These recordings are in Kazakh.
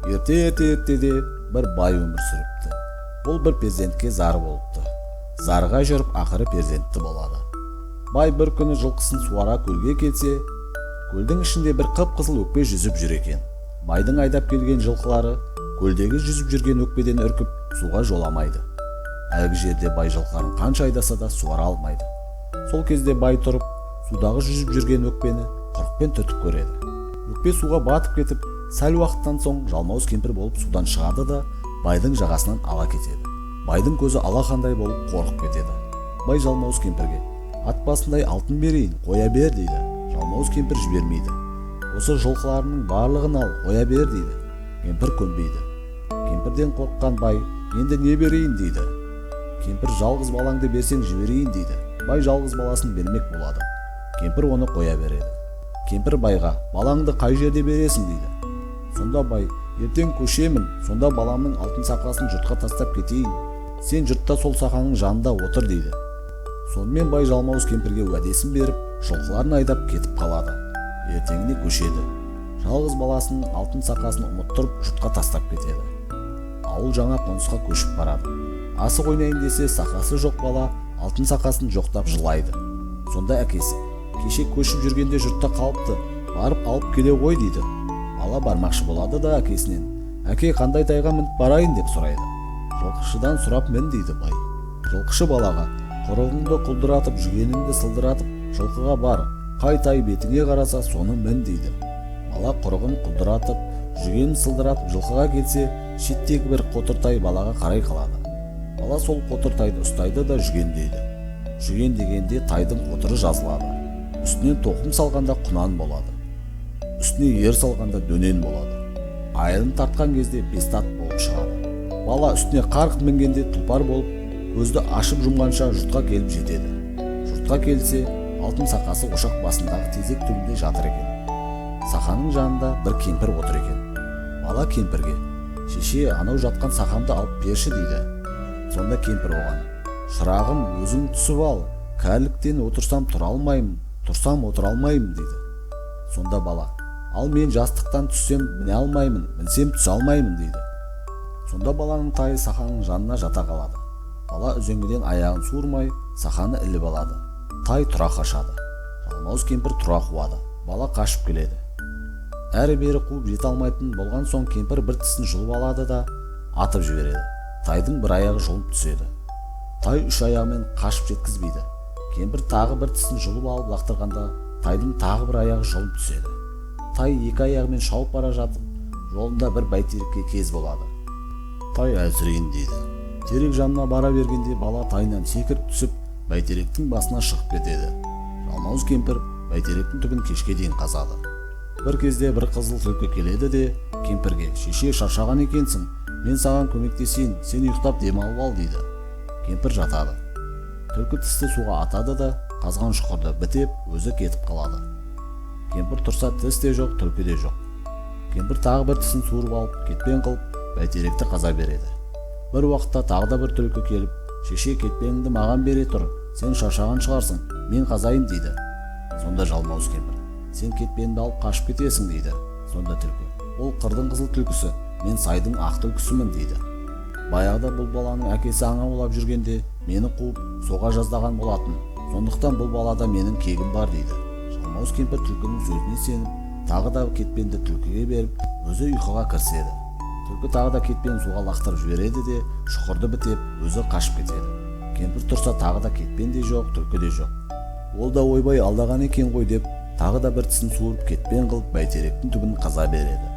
Ерте-ерте ертеде бір бай өмір сүріпті. Бұл бір перзентке зар болыпты. Зарға жүріп, ақыры перзентті болады. Бай бір күні жылқысын суара көлге келсе, көлдің ішінде бір қып-қызыл өкпе жүзіп жүр екен. Байдың айдап келген жылқылары көлдегі жүзіп жүрген өкпеден үркіп, суға жоламайды. Әлгі жерде бай жылқыларын қанша айдаса да, суара алмайды. Сол кезде бай тұрып, судағы жүзіп жүрген өкпені құрықпен түртіп көреді. Өкпе суға батып кетіп, сәл уақыттан соң жалмауыз кемпір болып судан шығады да, байдың жағасынан ала кетеді. Байдың көзі алақандай болып, қорқып кетеді. Бай жалмауыз кемпірге: «Ат басындай алтын берейін, қоя бер», – дейді. Жалмауыз кемпір жібермейді. «Осы жылқыларының барлығын ал, қоя бер», – дейді. Кемпір көнбейді. Кемпірден қорыққан бай: «Енді не берейін?» – дейді. Кемпір: «Жалғыз балаңды берсең, жіберейін», – дейді. Бай жалғыз баласын бермек болады. Кемпір оны қоя береді. Кемпір байға: «Балаңды қай жерде бересің?» – дейді. Сонда бай: «Ертең көшемін, сонда баламның алтын сақасын жұртқа тастап кетейін, сен жұртта сол сақаның жанында отыр», – дейді. Сонымен бай жалмауыз кемпірге уәдесін беріп, жылқыларын айдап кетіп қалады. Ертеңіне көшеді. Жалғыз баласының алтын сақасын ұмыттырып, жұртқа тастап кетеді. Ауыл жаңа қонысқа көшіп барады. Асық ойнайын десе, сақасы жоқ бала алтын сақасын жоқтап жылайды. Сонда әкесі: «Кеше көшіп жүргенде жұртта қалыпты, барып алып келе ғой», – дейді. Бала бармақшы болады да, әкесінен: «Әке, қандай тайға мініп барайын?» – деп сұрайды. «Жылқышыдан сұрап мін», – дейді бай. Жылқышы балаға: «Құрығыңды құлдыратып, жүгеніңді сылдыратып, жылқыға бар, қай тай бетіңе қараса, соны мін», – дейді. Бала құрығын құлдыратып, жүгенін сылдыратып жылқыға келсе, шеттегі бір қотыр тай балаға қарай қалады. Бала сол қотыр тайды ұстайды да, жүгендейді. Жүгендегенде тайдың қотыры жазылады. Үстіне тоқым салғанда құнан болады, үстіне ер салғанда дөнен болады, айылын тартқан кезде бестат болып шығады. Бала үстіне қарқ мінгенде тұлпар болып, көзді ашып жұмғанша жұртқа келіп жетеді. Жұртқа келсе, алтын сақасы ошақ басындағы тезек түбінде жатыр екен. Сақаның жанында бір кемпір отыр екен. Бала кемпірге: «Шеше, анау жатқан сақамды алып берші», – дейді. Сонда кемпір оған: «Шырағым, өзің түсіп ал, кәріліктен отырсам тұра алмаймын, тұрсам отыра алмаймын», – дейді. Сонда бала: «Ал мен жастықтан түссем міне алмаймын, мінсем түсе алмаймын», – дейді. Сонда баланың тайы сақаның жанына жата қалады. Бала үзеңгіден аяғын суырмай, сақаны іліп алады. Тай тұра қашады. Жалмауыз кемпір тұра қуады. Бала қашып келеді. Әрі-бері қуып жете алмайтын болған соң, кемпір бір тісін жұлып алады да, атып жібереді. Тайдың бір аяғы жұлынып түседі. Тай үш аяғымен қашып жеткізбейді. Кемпір тағы бір тісін жұлып алып лақтырғанда, тайдың тағы бір аяғы жұлынып түседі. Тай екі аяғымен шауып бара жатып, жолында бір бәйтерекке кез болады. Тай әлсірейін дейді. Терек жанына бара бергенде, бала тайынан секіріп түсіп, бәйтеректің басына шығып кетеді. Жалмауыз кемпір бәйтеректің түбін кешке дейін қазады. Бір кезде бір қызыл түлкі келеді де, кемпірге: «Шеше, шаршаған екенсің, мен саған көмектесейін, сен ұйықтап демалып ал», – дейді. Кемпір жатады. Түлкі тісті суға атады да, қазған шұқырды бітеп, өзі кетіп қалады. Кемпір тұрса, тіс те жоқ, түлкі де жоқ. Кемпір тағы бір тісін суырып алып, кетпен қылып, бәйтеректі қаза береді. Бір уақытта тағы да бір түлкі келіп: «Шеше, кетпеніңді маған бере тұр, сен шаршаған шығарсың, мен қазайын», – дейді. Сонда жалмауыз кемпір: «Сен кетпенімді алып қашып кетесің», – дейді. Сонда түлкі: «Ол қырдың қызыл түлкісі, мен сайдың ақ түлкісімін», – дейді. «Баяғыда бұл баланың әкесі аң аулап жүргенде мені қуып, соға жаздаған болатын, сондықтан бұл балада менің кегім бар», – дейді. Жалмауыз кемпір түлкінің сөзіне сеніп, тағы да кетпенді түлкіге беріп, өзі ұйқыға кіріседі. Түлкі тағы да кетпенін суға лақтырып жібереді де, шұқырды бітеп, өзі қашып кетеді. Кемпір тұрса, тағы да кетпен де жоқ, түлкі де жоқ. Ол да: «Ойбай, алдаған екен ғой», – деп, тағы да бір тісін суырып, кетпен қылып, бәйтеректің түбін қаза береді.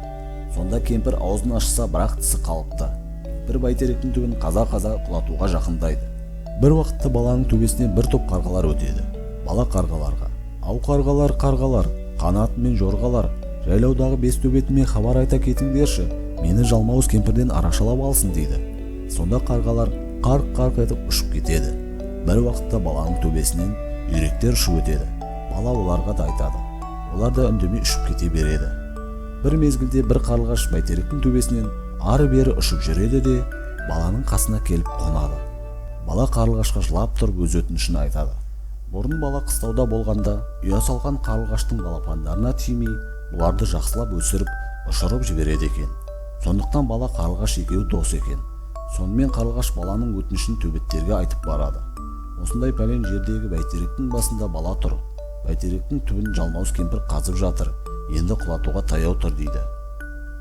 Сонда кемпір аузын ашса, бірақ тісі қалыпты. Кемпір бәйтеректің түбін қаза-қаза құлатуға жақындайды. Бір уақытта баланың төбесінен бір топ қарғалар өтеді. Бала қарғаларға: «Ау, қарғалар, қарғалар, қанатымен жорғалар, жайлаудағы бес төбетіме хабар айта кетіңдерші, мені жалмауыз кемпірден арашалап алсын», – дейді. Сонда қарғалар қарқ-қарқ етіп ұшып кетеді. Бір уақытта баланың төбесінен үйректер ұшып өтеді. Бала оларға да айтады. Олар да үндемей ұшып кете береді. Бір мезгілде бір қарлығаш бәйтеректің төбесінен ары-бері ұшып жүреді де, баланың қасына келіп қонады. Бала қарлығашқа жылап тұрып өз өтінішін айтады. Бұрын бала қыстауда болғанда, ұя салған қарлығаштың балапандарына тимей, бұларды жақсылап өсіріп, ұшырып жібереді екен. Сондықтан бала қарлығаш екеуі дос екен. Сонымен қарлығаш баланың өтінішін төбеттерге айтып барады. Осындай пәлен жердегі бәйтеректің басында бала тұр. Бәйтеректің түбін жалмауыз кемпір қазып жатыр, енді құлатуға таяу тұр дейді.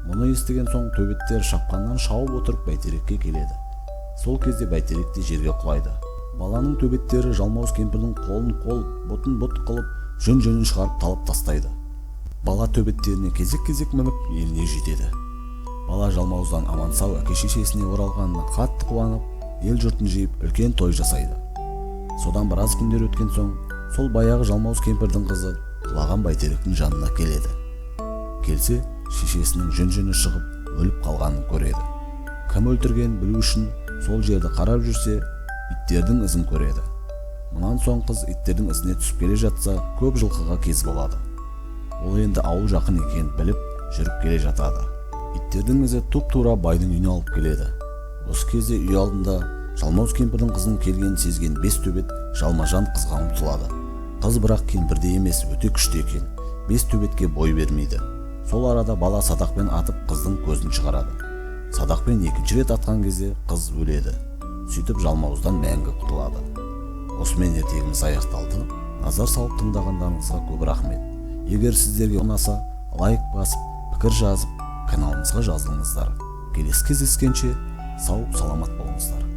Мұны естіген соң төбеттер шапқаннан шауып отырып бәйтерекке келеді. Сол кезде бәйтерек те жерге құлайды. Баланың төбеттері жалмауыз кемпірдің қолын қол, бұтын бұт қылып, жүн-жүнін шығарып талып тастайды. Бала төбеттеріне кезек-кезек мініп еліне жетеді. Бала жалмауыздан аман-сау әке-шешесіне оралғанына қатты қуанып, ел-жұртын жиып үлкен той жасайды. Содан біраз күндер өткен соң, сол баяғы жалмауыз кемпірдің қызы құлаған бәйтеректің жанына келеді. Келсе, шешесінің жүн-жүні шығып, өліп қалғанын көреді. Кім өлтіргенін білу үшін сол жерді қарап жүрсе, иттердің ізін көреді. Мұнан соң қыз иттердің ізіне түсіп келе жатса, көп жылқыға кез болады. Ол енді ауыл жақын екенін біліп, жүріп келе жатады. Иттердің ізі тұп-тура байдың үйіне алып келеді. Осы кезде үй алдында жалмауыз кемпірдің қызының келгенін сезген бес төбет жалма-жан қызға ұмтылады. Қыз бірақ кемпірде емес, өте күшті екен. Бес төбетке бой бермейді. Сол арада бала садақпен атып қыздың көзін шығарады. Садақпен екінші рет атқан кезде қыз өледі. Сөйтіп жалмауыздан мәңгі құтылады. Осымен ертегіміз аяқталды. Назар салып тыңдағандарыңызға көп рахмет. Егер сіздерге ұнаса, лайк басып, пікір жазып, каналымызға жазылыңыздар. Келесі кездескенше сау саламат болыңыздар.